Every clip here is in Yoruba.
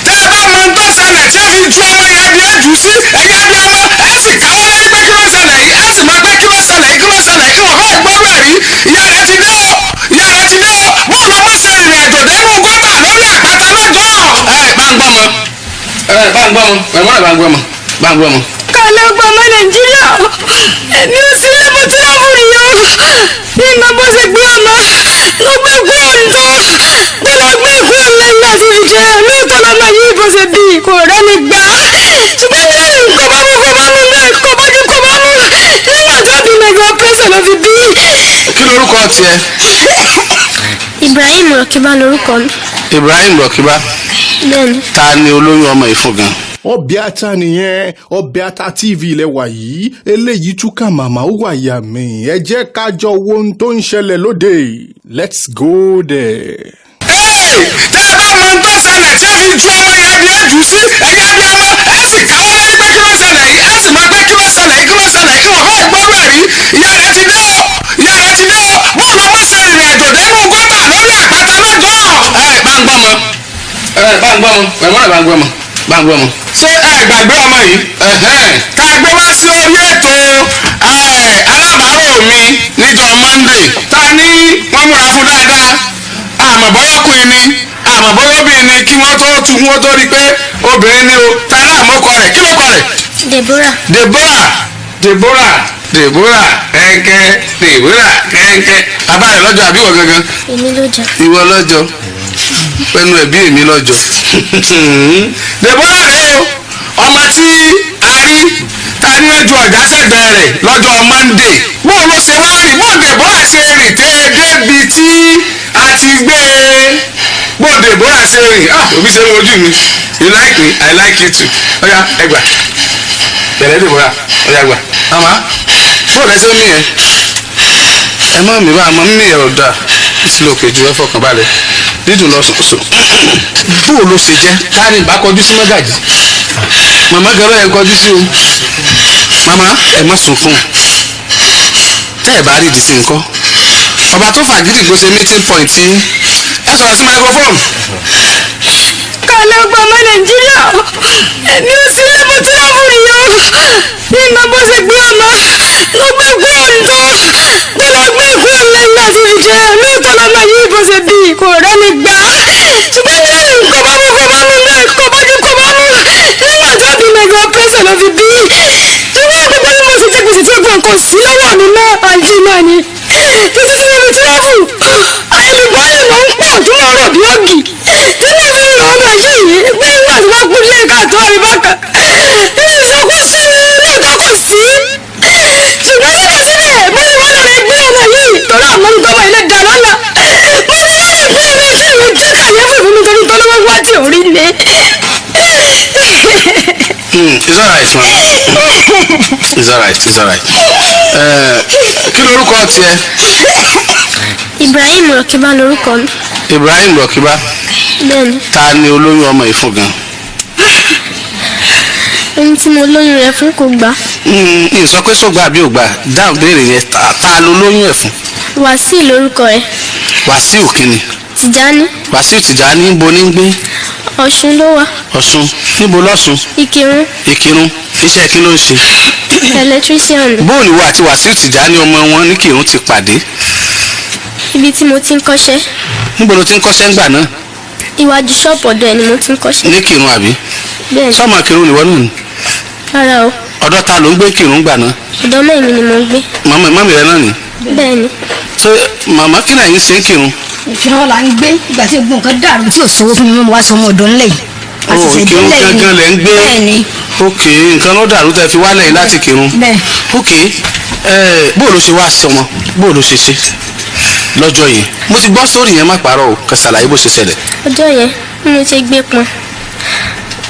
Tẹ́ ẹ bá mọ ohun tó ṣẹlẹ̀ tí ó fi ju ọmọ yẹn bí ẹ jù sí, ẹ̀yin abiyamọ, ẹ sì káwọ́ lórí pé kí ló ṣẹlẹ̀ yìí, ẹ sì máa pé kí ló ṣẹlẹ̀ yìí, kí ló ṣẹlẹ̀ yìí. Wọ́n fẹ́ gbọ́rú ẹ̀ rí. Ìyá rẹ̀ ti dé o, ìyá rẹ̀ ti dé o. Bóun ló mọ̀ ṣe ìrìn àjò dénú gọ́tà lórí àpáta lọ́jọ́. Ẹ bá ń gbọ́ mọ, ẹ bá ń gbọ́ mọ, ẹ mọ́ ẹ bá ń gbọ́ mọ, bá ń gbọ́ mọ. Kàlẹ́ ọgbà ọmọ Nàìjíríà, èmi ò sí lẹ́bù tí wọ́n fún yìí o. Ìmọ̀ bó ṣe gbé ọmọ ló gbé kú òǹdó tó lọ gbé kú lẹ́yìn àti ìjẹ́. Lóòótọ́ lọ́mọ yìí bó ṣe bí kò rẹ́ni gbà á, ṣùgbọ́n mi kò bá mú, kò bá mú bẹ́ẹ̀, kò bójú, kò bá mú. Nígbà tó bí mẹ́gbẹ́ pẹ́sẹ̀ ló fi bí. Kí lorúkọ tiẹ̀? Ibrahim Rọ̀kíbá lorúkọ mi. Ibrahim Rọ̀kíbá? Bẹ́ẹ̀ni. Ta ni olóyún ọmọ yìí fún gan? Ọbẹ̀ Ata nìyẹn, Ọbẹ̀ Ata TV ilẹ̀ wà yìí. Eléyìí túkà màmá, ó wà yà mí. Ẹ jẹ́ ká jọ wo ohun tó ń ṣẹlẹ̀ lóde. Let's go there. Tẹ́ ẹ bá mọ ohun tó ṣẹlẹ̀ tí ó fi ju ọmọ yẹn bí ẹ jù sí, ẹ̀yin abiyamọ, ẹ sì káwọ́ lórí pé kí ló ṣẹlẹ̀ yìí, ẹ sì máa pé kí ló ṣẹlẹ̀ yìí, kí ló ṣẹlẹ̀ yìí. Wọ́n fẹ́ gbọ́rú ẹ̀ rí. Ìyá rẹ̀ ti dé o, ìyá rẹ̀ ti dé o. Bóun ló mọ̀ ṣe ìrìn àjò dénú gọ́tà lórí àpáta lọ́jọ́. Ẹ bá ń gbọ́ mọ, ẹ bá ń gbọ́ mọ, ẹ mọ́ ẹ bá ń gbọ́ mọ, bá ń gbọ́ mọ. Ṣé ẹ gbàgbé ọmọ yìí tá a gbé wá sí orí ètò alábàárò mi níjọ́ Monday, tá a ní wọ́n múra fún dáadáa, àmọ́ bóyá ọkùnrin ni, àmọ́ bóyá obìnrin ni, kí wọ́n tó tu, wọ́n tó rí i pé obìnrin ni o, ta náà mọ́ kọ rẹ̀? Kí ló kọ rẹ̀? Deborah. Deborah, Deborah, Deborah kẹ́ńkẹ́, Deborah kẹ́ńkẹ́. Bàbá rẹ̀ lọ́jọ́ àbí ìwọ gangan? Èmi ló jọ. Ìwọ lọ́jọ́ pẹ̀lú ẹ̀bí, èmi lọ́jọ́. Deborah rẹ̀ o, ọmọ tí a rí ta ní ojú ọ̀já sẹ́gbẹ̀ẹ́ rẹ̀ lọ́jọ́ Monday. Bóun ló ṣe wá rìn? Bóun Deborah ṣe rìn tẹ́ débi tí a ti gbé e? Bóun Deborah ṣe rìn? Ah, òbí ṣe ń wojú mi. You like me, I like you too. Ọ̀yá, ẹ gbà tẹ̀lé Deborah. Ọ̀yá, gbà. Màmá, bóun ẹ ṣe ń mí yẹn, ẹ má mi bá a mọ mímí yẹn ò dáa sílẹ̀ òkè ju. Ẹ fọkàn balẹ̀, dídùn lọ sùn. Bóun ló ṣe jẹ́? Ká ní ìbá kọjú sí mọ́gàjì, màmá gẹ́rọ́ yẹn kọjú sí o. Màmá, ẹ má sunkún. Tẹ́ ẹ bá rí ìdí sí nǹkan, ọba tó fàgídì kó ṣe meeting point tí ẹ sọ̀rọ̀ sí microphone. Kàlẹ́ ọgbà ọmọ Nàìjíríà, èmi ò sí lẹ́bù tí wọ́n fún yìí o. Ìmọ̀ bó ṣe gbé ọmọ ló gbé kú òǹdó tó lọ gbé kú lẹ́yìn àti ìjẹ́. Lóòótọ́ lọ́mọ yìí bó ṣe bí kò rẹ́ni gbà á, ṣùgbọ́n mi kò bá mú, kò bá mú bẹ́ẹ̀, kò bójú, kò bá mú. Nígbà tó bí mẹ́gbẹ́ pẹ́sẹ̀ ló fi bí. Ṣùgbọ́n gbogbo bí mo ṣe jẹ́ gbèsè tí gbọ̀n kò sí lọ́wọ́ mi mọ́, àǹtí náà ni títí tí mo fi travel. Ayélujára ìmọ̀ ń pọ̀ tí mo rọ̀ bí ògì tí mo fi ràn ọmọ yìí pé nígbà tí wọ́n kú díẹ̀ káàtó àrí bákan ìṣòkò sí lóòótọ́ kò sí, ṣùgbọ́n síbẹ̀síbẹ̀ mo ní wọ́n lọ rẹ gbé ọmọ yìí torí àmọ́ ń tọ́mọ ilé dà lọ́la. Mo ní wọ́n lè gbé ọmọ tí ìwé jẹ́ kàyéfì fún mi torí tọ́lọ́wọ́ wá tí ò rí ni. It's alright, ma, it's alright, it's alright. Kí lorúkọ tiẹ̀? Ibrahim Rọ̀kíbá lorúkọ mi. Ibrahim Rọ̀kíbá? Bẹ́ẹ̀ni. Ta ni olóyún ọmọ yìí fún gan? Ẹni tí mo lóyún rẹ̀ fún kò gbà. N sọ pé sọgbà àbí ògbà, dáhùn béèrè yẹn. Ta ló lóyún ẹ̀ fún? Wàsíù lorúkọ rẹ̀. Wàsíù kínni? Tìjání. Wàsíù Tìjání, níbo ní ń gbé? Ọ̀ṣun ló wà. Ọ̀ṣun, níbo lọ́ṣun? Ìkírun. Ìkírun. Iṣẹ́ kí ló ń ṣe? Electrician. Bóòlù wo àti Wàsíù Tìjání ọmọ wọn ní Kírun ti pàdé? Ibi tí mo ti ń kọ́ṣẹ́. Níbo ló ti ń kọ́ṣẹ́ ńgbà náà? Iwájú ṣọ́ọ̀pù ọ̀dọ̀ ẹ̀ ni mo ti ń kọ́ṣẹ́. Ní Kírun, àbí? Bẹ́ẹ̀ni. Sọmọ Kírun nìwọ náà ni? Rárá o. Ọ̀dọ̀ ta ló ń gbé Kírun gbà náà? Ọ̀dọ̀ mẹ́rin mi ni mo ń gbé. Màmá, màmí rẹ náà ni? Bẹ́ẹ̀ni. Ṣé màmá, kí náà yín ṣe ń Kírun? Ìkírun là ń gbé. Ìgbà tí gbogbo nǹkan dàrú tí ò sówó fún mi, mo wá sọ ọmọ ọ̀dọ̀ ńlẹ̀ yìí. A O ṣẹ̀ṣẹ̀ Ìkírun délẹ̀ yìí ni. gangan lẹ ń gbé? Bẹ́ẹ̀ni. Ok, nǹkan ló dàrú tẹ fi wálẹ̀ yìí láti Kírun? Bẹ́ẹ̀. Ok, bóò ló ṣe wá sọmọ? Bóò ló ṣe ṣe lọ́jọ́ yẹn? Mo ti gbọ́ sórí yẹn, má parọ́ o, kàn ṣàlàyé bó ṣe ṣẹlẹ̀. Ọjọ́ yẹn bí mo ṣe gbé pọn,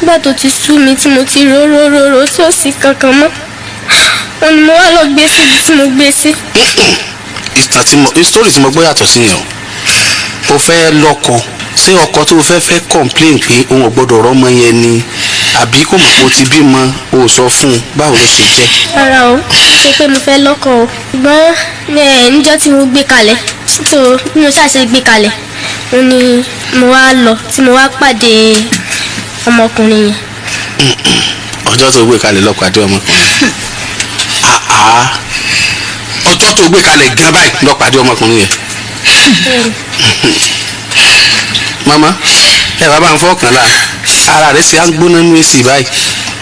nígbà tó ti sú mi, tí mo ti rò rò rò rò tí ò sí kankan mọ́, òun ni mo wá lọ gbé síbi tí mo gbé sí. Ìtàn tí mo, story tí mo gbọ́ yàtọ̀ sí yẹn o. O fẹ́ lọ́kọ, ṣé ọkọ tó o fẹ́ fẹ́ complain pé òun ò gbọ́dọ̀ rọ́mọ yẹn ni, àbí kò mọ̀ pé o ti bímọ, o ò sọ fún un? Báwo ló ṣe jẹ́? Rárá o, ṣe pé mo fẹ́ lọ́kọ o, ṣùgbọ́n níjọ́ tí mo gbé kalẹ̀ tó, bí mo ṣàṣe gbé kalẹ̀, òun ni mo wá lọ tí mo wá pàdé. ọmọkùnrin yẹn. Ọjọ́ tó gbé kalẹ̀ lọ pàdé ọmọkùnrin. Àá, ọjọ́ tó gbé kalẹ̀ gan báyìí lọ pàdé ọmọkùnrin yẹn. Mama, ẹ bá bá ń fọkàn la ara rẹ̀ ṣe à ń gbóná nínú èsì báyìí.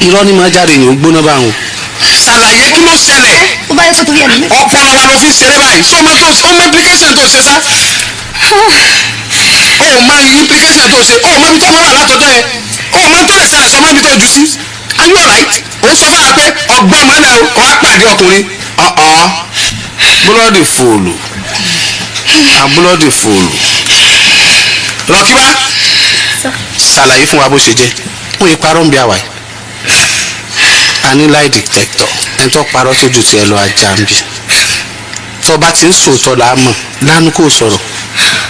Irọ́ ni máa jáde yìí, ó gbóná báwọn. Ṣàlàyé kí ló ṣẹlẹ̀. Ó bá yẹ kó torí ẹ̀mí. Ọpọlọ wa ló fi ṣeré báyìí. Sọmọ tó ọmọ implication tó ṣe sá, o mọ implication tó ṣe, o mọ ibi tó ọmọ wà látọjọ́ yẹn, o mọ tó lè ṣẹlẹ̀ sọmọ ibi tó jù sí. Are you alright? O sọ fún wa pé ọgbọ́n ọmọ náà wà á pàdé ọkùnrin ọ̀ọ́ búlọ́ọ̀dì fòlù àbúlọ́ọ̀dì fòlù. Rọ̀kíbá, ṣàlàyé fún wa bó ṣe jẹ́. Wọ́n yìí parọ́ ń bí àwàyè, a ní lie detector. Ẹni tó parọ́ tó ju tiẹ̀ lọ, ajá ń bí. Tó bá ti ń sòótọ́ là á mọ̀ lánàá. Kó sọ̀rọ̀,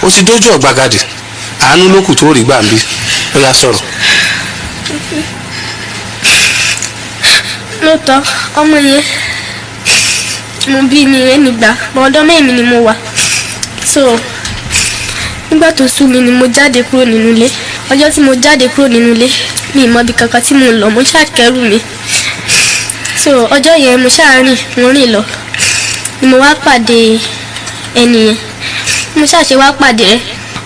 ó ti dójú ọ̀gbagadì. Àánú ló kù tó rí gbà ń bí. Ó yá, sọ̀rọ̀. Lóòótọ́, ọmọ yẹn mo bí ní ẹnìgbà ọ̀dọ́ mẹ́rin ni mo wà. So nígbà tó sú mi ni mo jáde kúrò nínú ilé. Ọjọ́ tí mo jáde kúrò nínú ilé, mi ì mọ ibi kankan tí mo ń lọ. Mo ṣàkẹ́rù mi. So ọjọ́ yẹn mo ṣáà rìn, mo rìn lọ ni mo wá pàdé ẹni yẹn. Mo ṣàṣe wá pàdé rẹ̀,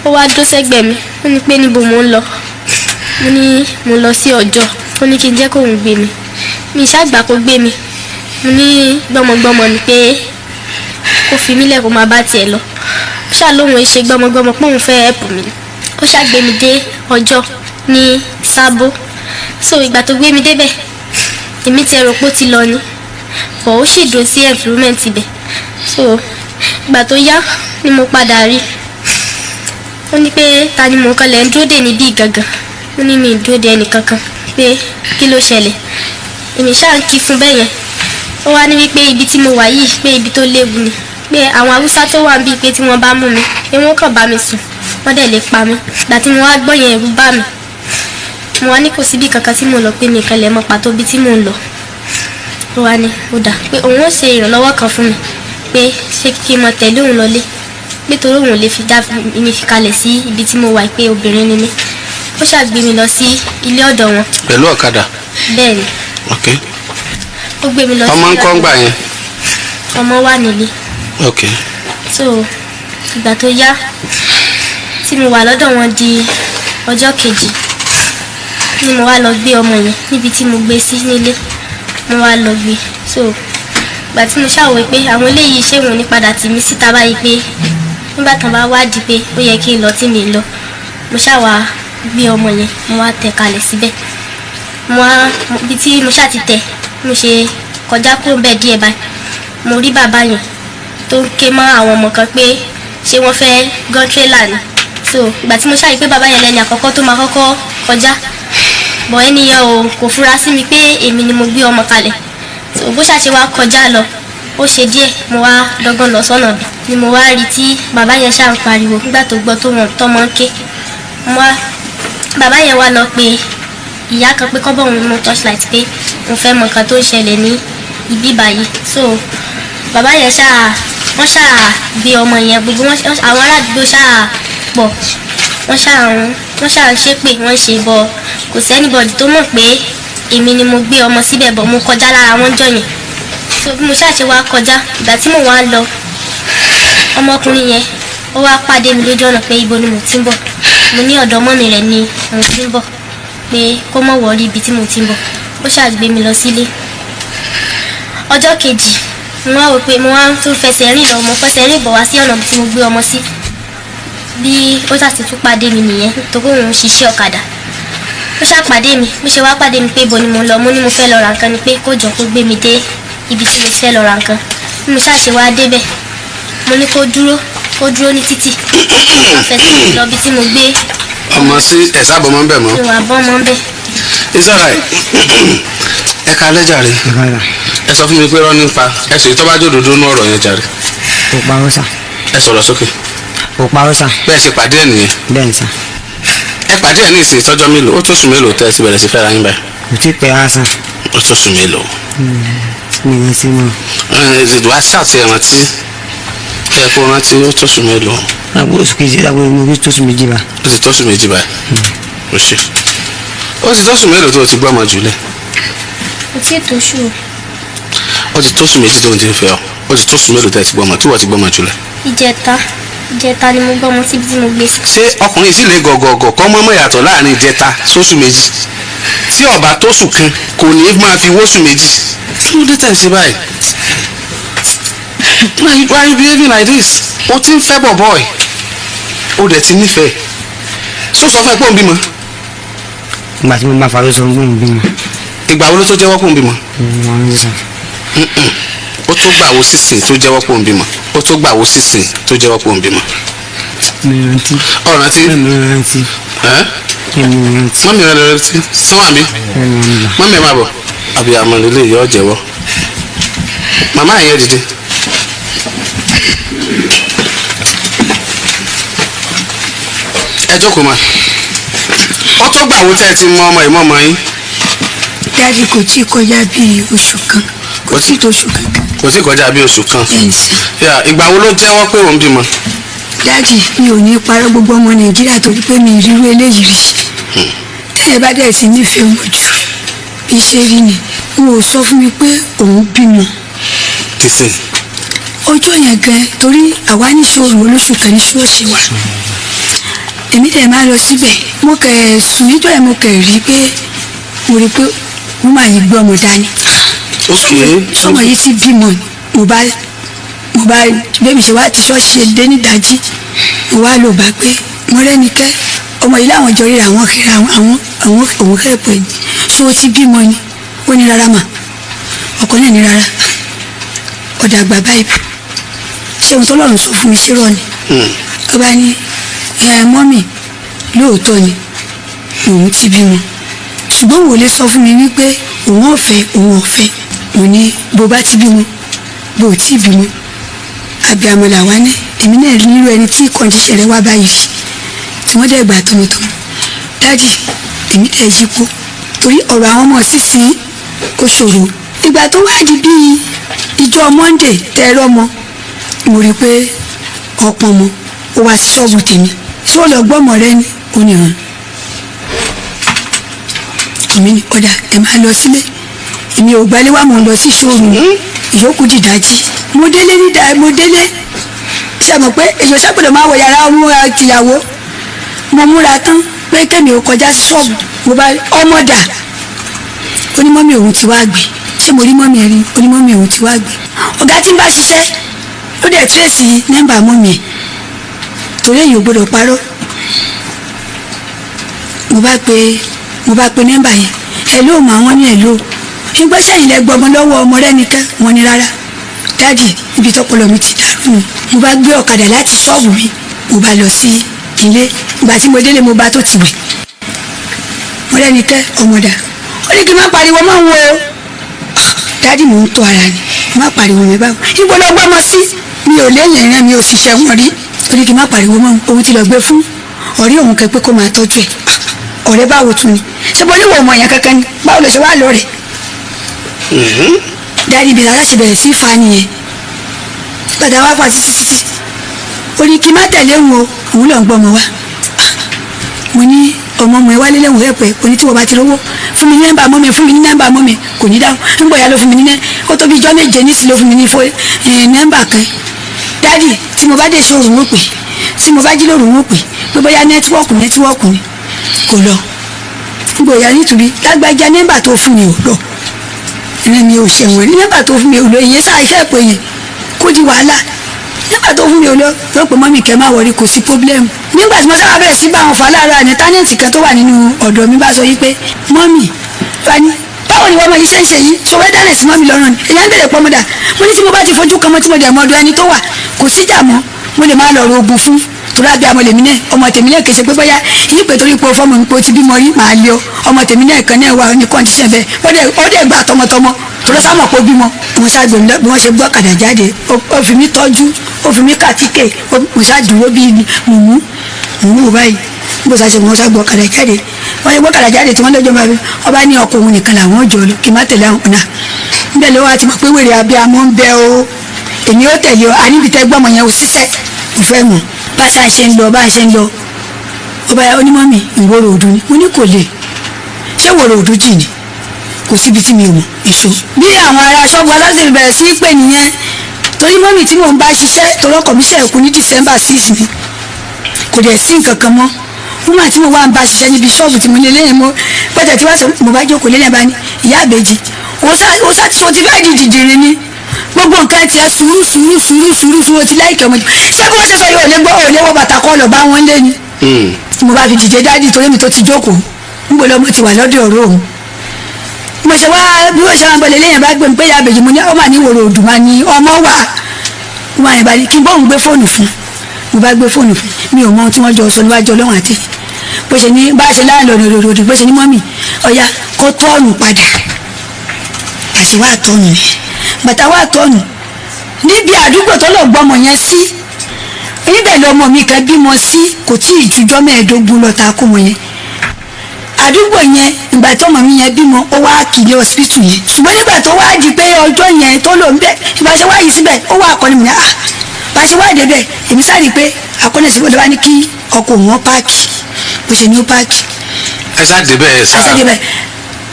ó wá dó sẹ́gbẹ̀ẹ́ mi. Ó ní pé níbo mo ń lọ. Mo ní mo lọ sí ọjọ́. Ó ní kí n jẹ́ kóun gbé mi. Mi ṣàgbà kó gbé mi. Mo ní gbọ́mọgbọ́mọ ni, pé kó fi mí lẹ̀ kó máa bá tiẹ̀ lọ. Ó ṣáà lóun ṣe gbọ́mọgbọ́mọ, pé òun fẹ́ help mi. Ó ṣàgbé mi dé ọjọ́ ní Sábó. So ìgbà tó gbé mi débẹ̀, èmi ti rò pé ó ti lọ ni, but ó sì dúró sí environment ibẹ̀. So ìgbà tó yá ni mo padà rí. Ó ní pé ta ni mò ń kalẹ̀ ń dúró dè níbí gangan. Ó ní mi ì dúró dè ẹnì kankan, pé kí ló ṣẹlẹ̀. Èmi ṣáà ń kí fún bẹ́ẹ̀ yẹn. Ó wá ní wípé ibi tí mo wà yìí, pé ibi tó léwu ni, pé àwọn Haúsá tó wà níbí, pé tí wọ́n bá mú mi, pé wọ́n kàn bá mi sùn, wọ́n dẹ̀ lè pa mí. Ìgbà tí mo wá gbọ́ yẹn, ẹ̀rù bà mí. Mo wá ní kò síbi kankan tí mo lọ, pé mi kan lè mọ pàtó ibi tí mò ń lọ. Ó wá ní ó dà, pé òun ó ṣe ìrànlọ́wọ́ kan fún mi, pé ṣé kí n mọ tẹ̀lé òun lọlé, pé torí òun ò lè fi dá mi fi kalẹ̀ sí ibi tí mo wà, pé obìnrin ni mí. Ó ṣàgbé mi lọ sí ilé ọ̀dọ̀ wọn. Pẹ̀lú ọ̀kadà? Bẹ́ẹ̀ ni. Ok. Ó gbé mi lọ sí Ọmọ ń ilé kọ́ ń ọ̀dọ̀ gbà yẹn? Ọmọ wà nílé. Ok. So ìgbà tó yá tí mo wà lọ́dọ̀ wọn di ọjọ́ kejì ni mo wá lọ gbé ọmọ yẹn níbi tí mo gbé sí nílé. Mo wá lọ gbé. So ìgbà tí mo ṣàwò pé àwọn eléyìí ṣé wọn ní padà tì mí síta báyìí, pé nígbà tán bá wádìí pé ó yẹ kí n lọ tí mi lọ, mo ṣàwà gbé ọmọ yẹn, mo wá tẹ̀ kalẹ̀ síbẹ̀. Mo wá ibi tí mo ṣáà ti tẹ̀, mo ṣe kọjá kúrò bẹ́ẹ̀ díẹ̀ báyìí, mo rí bàbá yẹn tó ń ké mọ́ àwọn ọmọ kan pé ṣé wọ́n fẹ́ gan tírélà ni. So ìgbà tí mo ṣáà rí pé bàbá yẹn lẹ́ni àkọ́kọ́ tó máa kọ́kọ́ kọjá bọ̀, ẹni yẹn ò kò fura sí mi pé èmi ni mo gbé ọmọ kalẹ̀. So bó ṣàṣe wá kọjá lọ, ó ṣe díẹ̀, mo wá dọ́gbọ́n lọ sọ́nà bí ni mo wá rí tí bàbá yẹn ṣáà ń pariwo nígbà tó gbọ́ tó wọn tọ́mọ ń ké. Mo wá, bàbá yẹn wá lọ pé ìyá kan pé kọ́bọ̀ òun mú torchlight, pé òun fẹ́ mọ nǹkan tó ń ṣẹlẹ̀ ní ibi báyìí. So bàbá yẹn ṣáà, wọ́n ṣáà gbé ọmọ yẹn, gbogbo wọn, àwọn ará àdúgbò ṣáà pọ̀, wọ́n ṣáà ń ṣépè, wọ́n ń ṣe bọ̀. Kò sí anybody tó mọ̀ pé èmi ni mo gbé ọmọ síbẹ̀, bọ̀ mo kọjá lára wọn jọ yẹn. So bí mo ṣáà ṣe wá kọjá, ìgbà tí mo wá lọ, ọmọkùnrin yẹn ó wá pàdé mi lójú ọ̀nà pé ibo ni mo ti ń bọ̀. Mo ní ọ̀dọ̀ mummy rẹ̀ ni mo ti ń bọ̀, pé kó mọ̀ wọ́ọ́rí ibi tí mo ti ń bọ̀. Ó ṣáà gbé mi lọ sílé. Ọjọ́ kejì, mo wá wò pé mo wá tún fẹsẹ̀ rìn lọ, mo fẹsẹ̀ rìn bọ̀ wá sí ọ̀nà tí mo gbé ọmọ sí. Bí ó ṣáà ti tún pàdé mi nìyẹn, tó kó òun ṣiṣẹ́ ọ̀kadà. Ó ṣáà pàdé mi. Bó ṣe wá pàdé mi pé ibo ni mo lọ, mo ní mo fẹ́ lọ ra nǹkan ni, pé kó jọ kó gbé mi dé ibi tí mo ti fẹ́ lọ ra nǹkan. Bí mo ṣáà ṣe wá débẹ̀, mo ní kó dúró, kó dúró ní títì, fẹsẹ̀ rìn lọ bí tí mo gbé Ọmọ sí ẹ̀ sábà mọ́ ń bẹ̀ mọ́? Ìwà bọ́ mọ́ bẹ́ẹ̀. It's alright, ẹ ká lẹ́jàre. Ẹ sọ fún mi pé rọ́ nípa ẹ sì tó bá jòdòdó nú ọ̀rọ̀ yẹn jàre. Kò parọ́ sà. Ẹ sọ̀rọ̀ sókè. Kò parọ́ sà. Bẹ́ẹ̀ ṣe pàdé ẹ̀ nìyẹn? Bẹ́ẹ̀ ni sà. Ẹ pàdé ẹ̀ ní ìsìn ìtọ́jọ́ mélòó? Ó tó sùn mélòó tẹ́ ẹ ti bẹ̀rẹ̀ sí fẹ́ra yín báyìí? Kò tí ì pẹ́ rárá sà. Ó tó sùn mélòó? Mi ò sí mọ́. Ẹ wá ṣàtì rántí ẹ, kó rántí, ó tó sùn mélòó? Àgbo oṣù kejì, àgbo mo fi tó oṣù 2 bá. Ó ti tó sùn 2 báyìí. Ó ṣe. Ó ti tóṣù mélòó tó o ti gbọ́mọ jùlẹ̀? Kò tí ì tóṣù o. Ó ti tóṣù 2 tó ń ti fẹ́ ọ. Ó ti tóṣù mélòó tó tí wọ́n ti gbọ́mọ jùlẹ̀? Ìjẹta ni mo gbọ́mọ síbi tí mo gbé sí. Ṣé ọkùnrin sì lè gọ̀gọ̀gọ̀ kọ́ mọ́mọ́ ìyàtọ̀ láàrin ìjẹta sóṣù 2? Tí ọba tóṣù kan kò ní máa fi wóṣù 2. Kí ló dé tẹ̀ ṣe báyìí? Why are you behaving like this? O ti ń fẹ́ bọ̀bọ̀ ẹ̀. O dẹ̀ ti nífẹ̀ẹ́. Sọ fún ẹ pé òun bímọ. Ìgbà tí mo bá fa ló sọ fún mi bímọ. Ìgbà wo ló tó jẹ́wọ́ pé òun bímọ? Ó tó gbà wo sísìn tó jẹ́wọ́ pé òun bímọ. Ó tó gbà wo sísìn tó jẹ́wọ́ pé òun bímọ. Mi rántí. Ọ̀ rántí? Mi rántí. Ẹ́? Mi rántí. Mọ́mí rẹ̀ lọ rántí. Sọ́wọ́n mi. Mọ́mí ẹ̀ máa bọ̀. Àbíyamọ lélẹ̀ yọ jẹ́wọ́. Màmá yẹn dìde. Ẹ jókòó ma. Ó tó gbà wo tẹ́ ẹ ti mọ ọmọ ìmọ̀ ọmọ yín. Dáàdi, kò tí ì kọjá bíi oṣù kan, kò tí ì tó oṣù kankan. Kò tí ì kọjá bí oṣù kan. Bẹ́ẹ̀ sà. Yeah, ìgbà wo ló jẹ́wọ́ pé òun bímọ? Dáàdi, mi ò ní parọ́ gbogbo ọmọ Nàìjíríà torí pé mi ìrírú eléyìí rí. Tẹ́lẹ̀ bá dẹ̀ sí nífẹ̀ẹ́ ọmọ jù bí ṣe rí ni, n ò sọ fún mi pé òun bímọ. Tìsín. Ọjọ́ yẹn gan, torí àwa níṣòro olóṣù kan ní ṣọ́ọ̀ṣì wa, èmi dẹ̀ máa lọ síbẹ̀. Mo kẹ̀ sùn níjọ́ yẹn, mo kẹ̀ rí pé mo rí pé wọ́n máa yí gbé ọmọ dání. Sọmọ yìí ti bímọ ni. Mo bá bẹ́ẹ̀ mi ṣe wá ti ṣọ́ọ̀ṣì dé nídàájí, mo wá lò bá pé mo rẹ́ni kẹ́ ọmọ yìí láwọn jọ ríra àwọn kẹ́ra àwọn àwọn òun kẹ́pẹ́ ni, ṣé o ti bímọ ni? Ó ní rárá mà, ọkọ náà ní rárá. Ọ̀dà àgbà báyìí, ṣé ohun tọ́lọ́run sọ fún mi ṣé rọ ni? Ọba ní, ẹ mọ́mì, lóòótọ́ ni òun ti bímọ, ṣùgbọ́n wò lè sọ fún mi wípé òun ọ̀fẹ́ òun ọ̀fẹ́. Mo ní bó bá ti bímọ, bó ti bímọ, abiyamọ làwa ní. Èmi náà nílò ẹni tí condition rẹ wá báyìí rí tí wọ́n dẹ̀ gbà tọmọtọmọ. Dáàdì, èmi dẹ̀ yípo torí ọ̀rọ̀ àwọn ọmọ sísìn ó ṣòro. Ìgbà tó wá di bíi ìjọ Monday tẹ́rọ mọ, mo rí i pé ọ̀pọ̀ mọ ó wá sí ṣọ́ọ̀bù tèmi. Ṣé ó lọ gbọ́mọ rẹ ní oníran? Èmi ní ọ̀dà, ẹ máa lọ sílé, èmi ò gbalé wá, mò ń lọ sí ṣòro. Ìyókù dìdájí, mo délé nídà, mo délé. Ṣe mọ̀ pé èyàn ṣàgbọ́dọ̀ máa wọ yàrá múra tìyàwó. Mo múra tán pé kémi ò kọjá sí ṣọ́ọ̀bù, mo bá ọmọ dà. Onímọ̀mí òun ti wá gbé. Ṣé mo rí mọ́mí ẹ rí? Onímọ̀mí òun ti wá gbé. Ọ̀gá tí ń bá ṣiṣẹ́ ló dẹ̀ trace nọ́mbà mọ́mí ẹ̀, torí èyàn ò gbọ́dọ̀ parọ́. Mo bá pe nọ́mbà yẹn. Hello mà, wọ́n ní hello. Ìgbọ́ sẹ́yìn lẹ gbọmọ lọ́wọ́ ọmọ rẹ nìkan? Wọ́n ní rárá. Dáàdì, ibi tọpọlọ mi ti dàrú nù. Mo bá gbé ọ̀kadà láti ṣọ́ọ̀bù mi, mo bá lọ sí ilé. Ìgbà tí mo délé, mo bá tó ti wẹ̀. Mo rẹ́ni kẹ́ ọmọdà. Ó ní kí n má pariwo mọ́ òun o. Dáàdì, mò ń tọ́ ara ni, má pariwo mi báwo? Ibo lọ gbọ́mọ sí? Mi ò léyìn ẹ̀rẹ́, mi ò fi ṣẹ̀wọ̀n rí. Ó ní kí n má pariwo mọ́ òun, òun ti lọ gbé fún ọ̀rẹ́ òun kẹ pé kó máa tọ́jú ẹ̀. Ọ̀rẹ́ báwo tún ni? Ṣé mo níwò ọmọ yẹn kankan ni? Báwo ló ṣe wá lọ rẹ̀? Dáàdì, ibi lára ṣe bẹ̀rẹ̀ sí fa nìyẹn. Padà wá fa títí, ó ní kí n má tẹ̀lé òun o, òun lọ ń gbọ́ ọmọ wa. Mo ní ọmọ ọmọ ẹ wálé lẹ́wọ̀n ẹ̀pẹ́. Kò ní tí wọ́n bá ti rówó fún mi ní nọ́mbà mọ́ mi, fún mi ní nọ́mbà mọ́ mi, kò ní dáhùn. Ń bọ̀ ya ló fún mi ní nẹ́, ó tó bí ijọ́ 7 nísìnyí ló fún mi ní fó nọ́mbà kan. Dáàdì, tí mo bá dé sóòrùn wọn pè, tí mo bá jí lóru wọn pè pé bóyá network ni, kò lọ. Ń bọ̀ ya nítorí lágbájá, nọ́mbà tó fún mi ò lọ, ìrìn mi ò ṣẹ̀wọ̀n ní, nọ́mbà tó fún mi ò lọ. Ìyẹn sáà iṣẹ́ ìpè yẹn kó di wàhálà. Nígbà tó fún mi ò lọ, yóò pè mọ́mì kẹ́, má worry, kò sí problem. Nígbà tí mo sábà bẹ̀rẹ̀ sí bá àwọn fà láàárọ̀ àná, tenant kan tó wà nínú ọ̀dọ̀ mi bá sọ yìí pé mọ́mì bá ní, báwo ni wọ́n mọ iṣẹ́ ń ṣe yìí? Sọ wẹ́ dáná sí mọ́mì lọ́rùn ni èyàn ń bèrè pọ́nmọ́dà. Mo ní tí mo bá ti fojú kan mọ́, tí mo dẹ̀ mọ́ ọdún ẹni tó wà, kò síjà mọ́. Mo lè máa lọ ro oògùn fún torí àbí àmọ́ lèmi náà, ọmọ tèmi náà kèsè pé bóyá yìí pé torí pé fọmọ mi pé o ti bímọ rí, màá lé ọ. Ọmọ tèmi náà kan náà wà ní condition bẹ́ẹ̀, ó dẹ̀ gbà tọmọtọmọ torí sámọ̀ pé ó bímọ. Mo ṣàgbé bí wọ́n ṣe gbọ́ kàdà jáde, ó fi mí tọ́jú, ó fi mí kàtíkè. Mo ṣàdúró bíi mùmú mùmú báyìí. Bó ṣàṣe mo ṣàgbọ́ kàdà jáde, wọ́n ṣe gbọ́ kàdà jáde tí wọ́n lọ́jọ́ bá mi, ọba ní ọkọ òun nìkan làwọn jọ lọ, kí n má tẹ̀lé àwọn náà. Níbẹ̀ ló wá ti mọ̀ pé wèrè abiyamọ ń bẹ o. Èmi ó tẹ̀lé o, àníbi tẹ́ gbọ́mọ yẹn ò ṣiṣẹ́, mo fẹ́ mọ̀. Bá a ṣe ń lọ, bá a ṣe ń lọ, ọba onímọ̀mí ìwòrò òdùn ni. Mo ní kò lè. Ṣé wòrò òdú jì ni? Kò síbi tí mi ò mọ̀ èso. Bí àwọn ará ṣọ́ọ̀bù aláṣẹ bẹ̀rẹ̀ sí í pè nìyẹn, torí mọ́mì tí mò ń bá ṣiṣẹ́, torí ọkọ mi ṣe kú ní December 6 mi, kò dẹ̀ sí nǹkan kan mọ́. Wúmà tí mo wá ń bá ṣiṣẹ́ níbi ṣọ́ọ̀bù tí mo lé lẹ́yìn mo pẹ̀tẹ̀ tí wọ́n sọ, mo bá jókòó lẹ́yìn bá ní ìyá àbèjì, ó sá ti ti fẹ́ẹ́ di dìdìrín ni gbogbo nǹkan tiẹ̀, sùúrù sùúrù sùúrù sùúrù sùúrù ti láìkẹ́ ọmọdé. Ṣé bí wọ́n ṣe sọ yóò lé gbọ́ ò lé wọ bàtà kọ́ lọ bá wọn lé ni? Mo bá fi dìde, daddy, torí mi tó ti jókòó ń gbọ́dọ̀ mo ti wà lọ́dọ̀ ọ̀rọ̀ òun. Mo ṣe wá bí wọ́n ṣe wá ń bọ̀lẹ̀ lẹ́yìn bá gbé mi pé ìyá àbèjì, mo ní ọmọ àní wòrò òdùnmá ni ọmọ wà wọn àyìnbá ní kí n bóun gbé fóònù fún. Mo bá gbé fóònù fún, mi ò mọ ohun tí wọ́n jọ sọ níwájú Ọlọ́run àti bó ṣe ní bá ṣe láàrin lọ́nà òdòdó, bó ṣe ní mummy ọ̀ya kó turn padà àti wá turn ni bàtà wá turn níbi àdúgbò tó lọ gbọ́mọ yẹn sí. Níbẹ̀ lọmọ mi kan bímọ sí, kò tí ì jujọ́ 15 lọ ta kó mọ yẹn àdúgbò yẹn. Ìgbà tó ọmọ mi yẹn bímọ, ó wá kìlẹ̀ hospital yẹn, ṣùgbọ́n nígbà tó wá di pé ọjọ́ yẹn tó lò ń bẹ́, ìgbà ṣe wá yìí síbẹ̀, ó wá akọni mi ní ah bá ṣe wá débẹ̀, èmi sáré pé akọni síbẹ̀ ló bá ní kí ọkọ̀ òun park, bó ṣe ní ó park. Ẹ sá débẹ̀ ẹ sá. Àṣẹ débẹ̀,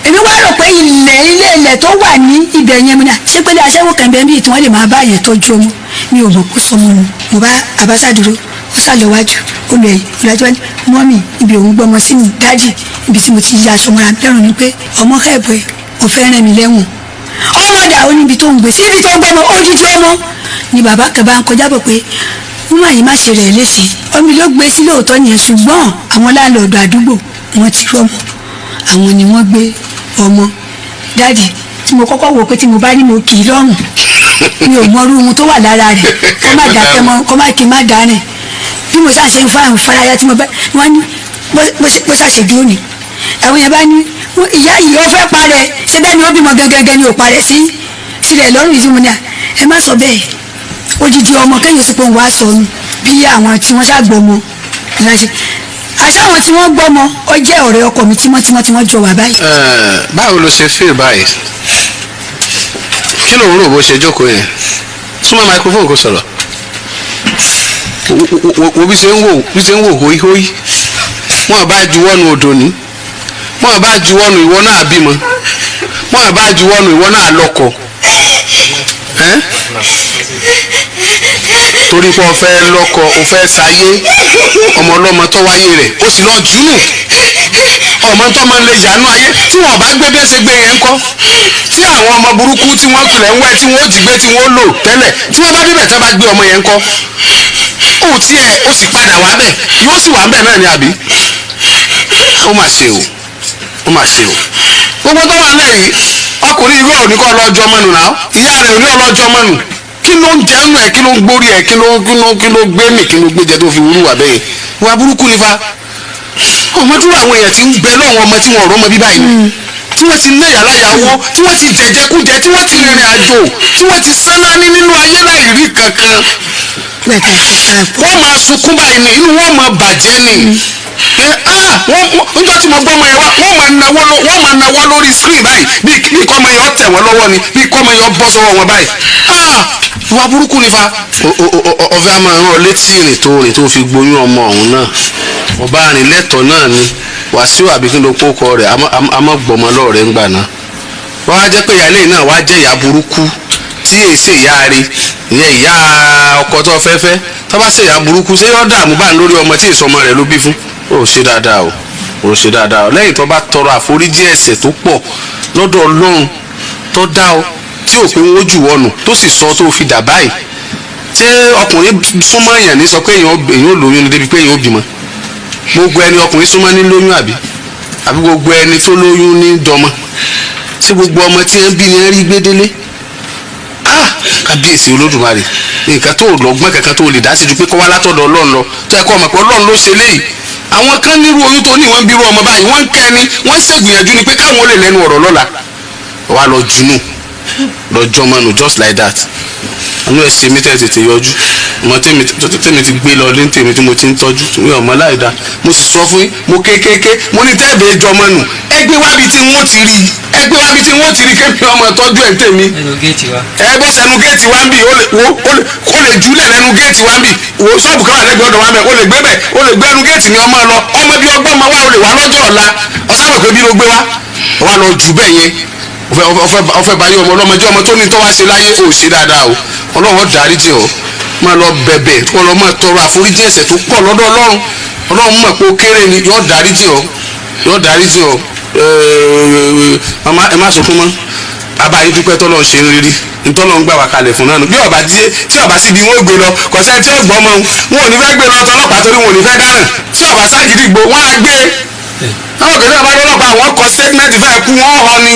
èmi wá rò pé ilẹ̀ ilé ilẹ̀ tó wà ní ibẹ̀ yẹn, mo ní à ṣé pé aṣẹ́wó kan bẹ́ẹ̀ bí tí wọ́n lè máa bá yẹn tọ́jú ọmọ. Mi ò mọ̀ kó sọmọ nù. Mo bá abáṣá dúró, ó sá lọ wájú, ó lọ ẹ̀yìn ìlàjọ́ ní mummy ibi òun gbọ́mọ sínú. Daddy, ibi tí mo ti yí aṣọ mọ́ra lẹ́rùn ni pé ọmọ ẹ̀bọ̀ ẹ̀ ò fẹ́ rìn mí lẹ́wọ̀n. Ọmọdé àwọn níbi tó ń gbé sí, ibi tó ń gbọ́mọ odidi ọmọ ni. Bàbá kan bá ń kọjá bọ̀ pé wọ́n yìí má ṣe rẹ̀ léṣe, ọmọ ló gbé sí lóòótọ́ nìyẹn, ṣùgbọ́n àwọn landlord àdúgbò wọ́n ti rọ́mọ, àwọn ni wọ́n gbé ọmọ. Daddy, tí mo kọ́kọ́ wò pé tí mo bá ní mo kì í lọ́rùn, mi ò mọrú ohun tó wà lára rẹ̀, kó má dákẹ́ mọ́, kó má kí n má dárìn. Bí mo ṣáà ṣe ń fa ìfaraya tí mo bá wọ́n ní bó ṣàṣe dúró ni àwọn yẹn bá ní ìyá yìí ó fẹ́ parẹ́, ṣé bẹ́ẹ̀ ni ó bímọ gẹ́gẹ́ ni ò parẹ́ sí sílẹ̀ lọ́rùn yìí. Tí mo ní à ẹ má sọ bẹ́ẹ̀, odidi ọmọ kẹ́yìn sí pé òun wá sọnù. Bí àwọn tí wọ́n ṣàgbọ́mọ ìránṣẹ́ àṣà, àwọn tí wọ́n gbọ́mọ, ó jẹ́ ọ̀rẹ́ ọkọ mi tímọ́tímọ́ tí wọ́n jọ wà báyìí. Báwo ló ṣe feel báyìí? Kí ló ń rò bó ṣe jókòó yẹn? Súnmọ́ microphone kó sọ̀rọ̀. Wo bí ṣe ń wò, bí ṣe ń wò hóíhóí. Wọn bá juwọ́nu odò ní, wọn bá juwọ́nu, ìwọ náà bímọ, wọn bá juwọ́nu, ìwọ náà lọ́kọ ẹ́n? Torí pé o fẹ́ lọ́kọ, o fẹ́ sáyé, ọmọ ọlọ́mọ tó wáyé rẹ̀ o sì lọ jùnú. Ọmọ tó máa ń lè yànú ayé tí wọn bá gbé bí ẹ ṣe gbé yẹn ńkọ́? Tí àwọn ọmọ burúkú tí wọ́n pilẹ̀ ń wẹ́, tí wọ́n ó jí gbé, tí wọ́n ó lò tẹ́lẹ̀, tí wọ́n bá débẹ̀, tí wọ́n bá gbé ọmọ yẹn ńkọ́? Ó tiẹ̀ ó sì padà wá bẹ̀, yóò sì wà ń bẹ̀ náà ni àbí? Ó mà ṣe o, ó mà ṣe o. Gbogbo tó wà nílẹ̀ yìí, ọkùnrin ìwé òní kọ́ ọlọ́jọ́ mọ́nu náà, ìyá rẹ̀ òní ọlọ́jọ́ mọ́nu. Kí ló ń jẹun ẹ̀? Kí ló ń gbórí ẹ̀? Kí ló gbé mì? Kí ló gbé jẹ tó fi wúrú wà bẹ́ẹ̀? Wà burúkú nífa ọmọ tí àwọn èèyàn ti ń bẹ lọ́wọ́, ọmọ tí wọn ò rọ́mọ bí báyìí, tí wọ́n ti ná yàrá yàwó, tí wọ́n ti jẹjẹkújẹ, tí wọ́n ti rìnrìn àjò, tí wọ́n ti sánná ní nínú ayé láì rí kankan. Wọ́n máa sunkún báyìí ní, inú wọn máa bàjẹ́ ni pé ah wọ́n níjọ́ tí mo gbọ́ ọmọ yẹn wá, wọ́n máa nawọ́ lórí screen báyìí bí kọ́ ọmọ yẹn tẹ̀ wọ́n lọ́wọ́ ni, bí kọ́ ọmọ yẹn bọ́ sọ́wọ́ wọn báyìí. Ah, ìwà burúkú ni fa. Ọfẹ́ a máa rán ọ létí ìrìn tó rìn tó fi gboyún ọmọ ọ̀hún náà. Ọba àrìn lẹ́tọ̀ọ́ náà ni Wàsíù àbí kí ló kó kọ rẹ̀ àmọ́ gbọmọ lọ́ọ̀rẹ́ ń gbà náà. Wọ́n á jẹ́ pé ìyáálé náà wá jẹ́ ìyá burúkú tí èyí ṣe ìyá rẹ̀, ìyẹn ìyá ọkọ tó fẹ́ fẹ́, tó bá ṣe ìyá burúkú, ṣé yọ́ dààmú bá ń lórí ọmọ tí ìsọmọ rẹ̀ ló bí fún? Ó ṣe dáadáa o, ó ṣe dáadáa o. Lẹ́yìn tó bá tọrọ àforíjì ẹ̀ṣẹ̀ tó pọ̀ lọ́dọ̀ Ọlọ́run tó dá ọ, tí ò pé wọ́n jù wọ́nù, tó sì sọ tó fi dà báyìí, ṣé ọkùnrin súnmọ́ èèyàn ní sọ pé èèyàn ò lóyún ní débi pé èèyàn ò bímọ? Gbogbo ẹni ọkùnrin súnmọ́ ní lóyún, àbí gbogbo ẹni tó lóyún ní dọmọ? Ṣé gbogbo ọmọ tí ẹ ń bí ni ẹ rí gbé délé? Ah, kábíyèsí Olódùmarè! Nǹkan tó lọ́gbọ́n kankan tó lè dá sí ju pé kó wá látọ̀dọ̀ Ọlọ́run lọ, tó ẹ kọ́ ọmọ pé Ọlọ́run ló ṣe léyìí. Àwọn kan nírú oyún tó ní, wọ́n ń bírú ọmọ báyìí, wọ́n ń kẹ́ ni, wọ́n ṣègbìyànjú ni pé káwọn lè lẹ́nu ọ̀rọ̀ lọ́la. Wà lọ junú lọ jọmọ nù just like that. Àánú ẹ̀ ṣe mí tẹ́ tètè yọjú. Ọmọ tèmi ti gbé lọ ní tèmi tí mo ti ń tọ́jú mi, ọmọ láìda. Mo sì sọ fún yín, mo kéékèèké, mo ní tẹ́ẹ̀bẹ̀ jọmọ nù, ẹ gbé wábi tí wọ́n ti rí, ẹ gbé wábi tí wọ́n ti rí, kémi ọmọ tọ́jú ẹ̀ ń tèmi. Ẹnu géètì wa. Ẹ bó sẹnu géètì wa ń bì, ó lè wo ó lè júlẹ̀ lẹ́nu géètì wa ń bì. Wo ṣọ́ọ̀bù kan wà lẹ́gbẹ̀ẹ́ ọ̀dọ̀ wa ń bẹ̀, ó lè gbé bẹ̀, ó lè gbé ẹnu géètì mi ọmọ lọ. Ọmọ bí ọgbọ́n ọmọ wa, ó lè wá lọ́jọ́ ọ̀la, ọ̀sán mọ̀ pé bí ló gbé wa. Wà lọ jù bẹ́ẹ̀ yẹn. Ọfẹ́ báyé ọmọ ọlọ́mọ jẹ́, ọmọ tó ní tó wá ṣe láyé, ò ṣe dáadáa o. Ọlọ́run dáríjì ọ́. Máa lọ bẹ̀bẹ̀, kó lọ máa tọrọ àforíjì ẹ̀ṣẹ̀ tó pọ̀ lọ́dọ̀ Ọlọ́run. Ọlọ́run mọ̀ pé ó kéré ni, yóò dáríjì ọ́, yóò dáríjì ọ́. Màmá, ẹ má sunkún mọ́. Bàbá yín dúpẹ́ tọ́lọ́ ṣe ń rírí ntọ́lọ́ ń gbà wá kalẹ̀ fún náà nù. Bí ọba jí tí ọba síbi wọn gbé lọ, kò sẹ́ni tí ó gbọ́ mọ́. Wọn ò ní fẹ́ gbé lọ tọlọ́pàá torí wọn ò ní fẹ́ dáràn. Tí ọba ságídígbò, wọn á gbé àwọn kò ní ọba lọ́lọ́pàá, àwọn kọ statement fẹ́ kú, wọ́n họ ni.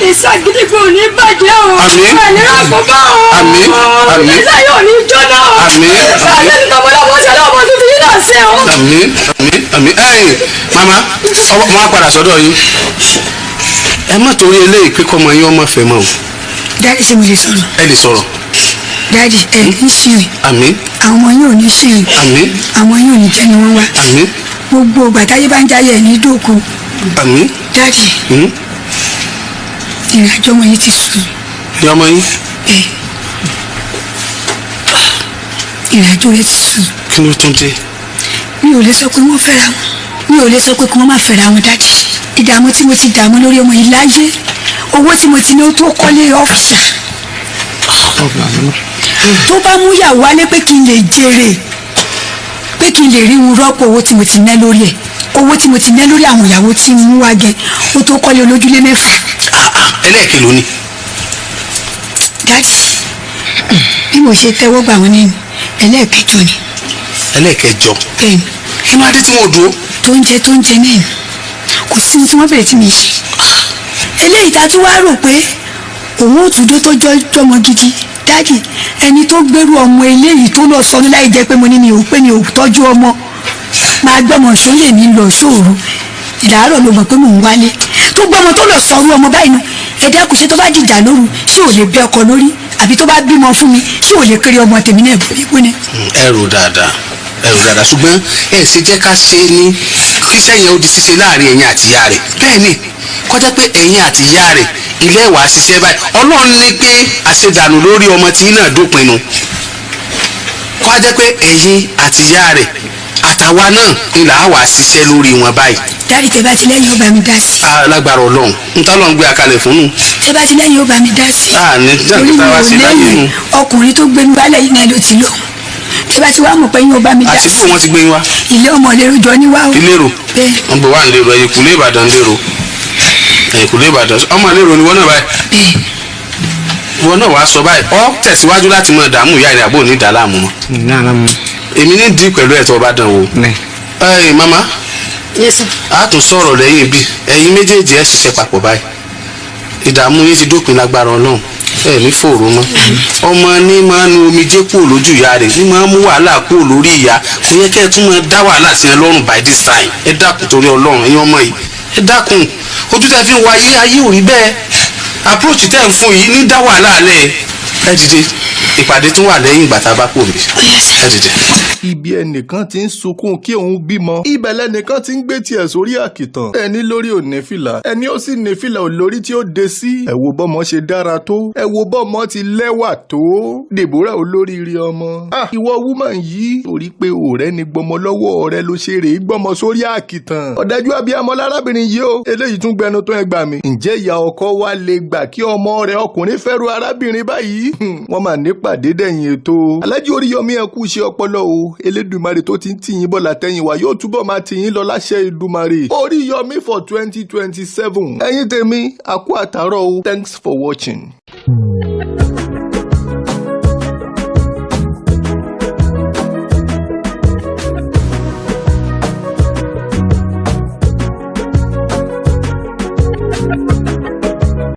Ìṣàgídígbò ò ní bàjẹ́ o. Àmín. Àní àkóbá o. Àmín, àmín. Ìṣe yóò ní jóná o. Àmín, àmín. Àlẹ́ ní tọmọlọ́mọ ṣẹlẹ̀, ọmọ tuntun yìí náà ṣe o. Àmín, àmín, àmín. Ẹ̀yin màmá, ọwọ́ mo á padà sọ́dọ̀ yín. Ẹ má torí eléyìí pé kọ́mọ yín ọmọ fẹ́ mọ́ o. Daddy, ṣé mo lè sọ̀rọ̀? Ẹ lè sọ̀rọ̀. Daddy, ẹ ní ṣìrìn. Àmín. Àwọn ọmọ yóò ní ṣìrìn. Àmín. Àwọn yóò ní jẹ́ ni wọ́n wá. Àmín. Gbogbo ìgbà táyé bá ń jáyé, ẹ̀ ní dòkú. Àmín. Daddy, ìrìn àjò ọmọ yìí ti sùn. Ní ọmọ yín? Bẹ́ẹ̀, ìrìn àjò rẹ ti sùn. Kí ló tún dé? Mi ò lè sọ pé wọ́n fẹ́ra wọn, mi ò lè sọ pé kí wọ́n má fẹ́ra wọn. Daddy, ìdààmú tí mo ti dààmú lórí ọmọ yìí láyé, owó tí mo ti ní ó tó kọ́lé ọ́fíìsì, tó bá mú yàwó wálé pé kí n lè jèrè, pé kí n lè rí wọn rọ́pò owó tí mo ti ná lórí ẹ̀, owó tí mo ti ná lórí àwọn ìyàwó tí ń mú wá gẹ, ó tó kọ́lé olójúlé 6. Ẹlẹ́ẹ̀kẹ́ ló ní. Daddy, bí mo ṣe tẹ́wọ́ gbà wọ́n nínú, ẹlẹ́ẹ̀kẹjọ ni. Ẹlẹ́ẹ̀kẹjọ? Bẹ́ẹ̀ni. Kí ló dé tí wọ́n dúró? Tó ń jẹ, tó ń jẹ náà ni. Kò sí ohun tí wọ́n bẹ̀rẹ̀ tí mi ṣe. Eléyìí tá a tún wá rò pé òun ò tún dó tó jọ jọmọ gidi. Daddy, ẹni tó gbèrú ọmọ eléyìí tó lọ sọnù láì jẹ́ pé mo ní mi ò pé mi ò tọ́jú ọmọ, máa gbọ́mọ sólè mi lọ sóòru, ìdàárọ̀ ló mọ̀ pé mò ń wálé, tó gbọ́mọ tó lọ sọrú ọmọ báyìí nù. Ẹ dákun, ṣé tó bá dìjà lóru, ṣé ò lè bẹ ọkọ lórí? Àbí tó bá bímọ fún mi, ṣé ò lè kiri ọmọ tèmi náà bọ̀ mí gbóná? Ẹ rò dáadáa, ẹ rò dáadáa. Ṣùgbọ́n ẹ ṣe jẹ́ ká ṣe ní kíṣẹ́ yẹn ó di ṣíṣe láàrin ẹ̀yin àti ìyá rẹ̀. Bẹ́ẹ̀ ni, kọjá pé ẹ̀yin àti ìyá rẹ̀ ilé ìwà ṣiṣẹ́ báyìí. Ọlọ́run ní pé àṣedànù lórí ọmọ tí náà dópin nu, kọjá pé ẹ̀yin àti ìyá rẹ̀ àtàwa náà ni là á wà ṣiṣẹ́ lórí wọn báyìí. Daddy, tẹ bá ti lẹ́yìn ó bá mi dá sí. Lágbára Ọlọ́run, ntọ́lọ́run gbé akalẹ̀ fún un. Tẹ bá ti lẹ́yìn ó bá mi dá sí. Ní Torí mi jẹ́ ò ṣe láyé lẹ́yìn nu. Ọkùnrin tó gbé mi wálẹ̀ yìí náà ló ti lọ. Tẹ bá ti wá mọ̀ pé yín ó bá mi dá Àti sí. fún wọn ti gbé yín wá. Ilé ọmọ ìlérò jọ níwá o. Ìlérò? Bẹ́ẹ̀. Wọn bọ wà ń lérò, ẹ̀yìnkùlé Ìbàdàn lérò, ẹ̀yìnkùlé Ìbàdàn. Ọmọ lérò ni wọn náà báyìí. Bẹ́ẹ̀. Wọn náà wàá sọ báyìí, ọ tẹ̀síwájú láti máa dààmú ìyá rẹ̀, àbò ní ìdàlámù mọ́? Náà náà mo. Èmi ní dín pẹ̀lú ẹ̀tọ́ ọba dàn wò. Bẹ́ẹ̀. Ẹ̀yin màmá. Yes, sir. A tún sọ̀rọ̀ lẹ́yìn bí ẹ̀yin méjèèjì ẹ̀ ṣiṣẹ́ papọ̀ báyìí. Ìdààmú yín ti dópin lágbára Ọlọ́run. Ẹ ní fòrò mọ́. Ọmọ ní máa nu omijé kúrò lójú ìyá rẹ̀, ní máa mú wàhálà kúrò lórí ìyá. Kò yẹ kẹ́ ẹ tún máa dá wàhálà sí ẹ lọ́rùn by this time. Ẹ dákun, torí Ọlọ́run, ẹ̀yin ọmọ yìí, ẹ dákun. Ojú tẹ́ fi ń wo ayé, ayé ò rí bẹ́ẹ̀. Approach tẹ́ ń fún yìí ní dá wàhálà lẹ̀. Ẹ dìde, ìpàdé tún wà lẹ́yìn ìgbà tá a bá kú òbí. Ẹ dìde. Ibi ẹnìkan ti ń sunkún kí òun bímọ, ibẹ̀ lẹ́nìkan ti ń gbé tiẹ̀ sórí àkìtàn. Ẹni lórí ò ní fìlà, ẹni ó sì ní fìlà ò lórí tí ó de sí. Ẹ wo bọ́mọ ṣe dára tó, ẹ wo bọ́mọ ti lẹ́wà tó. Deborah, olóríire ọmọ. Ah, ìwọ woman yìí, torí pé ọ̀rẹ́ ni gbọmọ lọ́wọ́ rẹ ló ṣe rèé gbọmọ sórí àkìtàn. Ọ̀dájú abiyamọ lárábìnrin yìí o. Eléyìí tún gbẹnu tó, ẹgbà mi. Ǹjẹ́ ìyá ọkọ wa lè gbà kí ọmọ rẹ̀ ọkùnrin fẹ́ru arábìnrin báyìí? Wọ́n máa nípàdé dẹ̀yìn ètò. Alájí Oríyọmí, ẹ kú iṣẹ́ ọpọlọ o. Elédùmarè tó ti ń tì yín bọ̀ látẹ̀yìn wá yóò túbọ̀ máa tì yín lọ láṣẹ Ìdùmarè. Oríyọmí for 2027. Ẹ̀yin tèmi, àkú àtàárọ̀ o. Thanks for watching.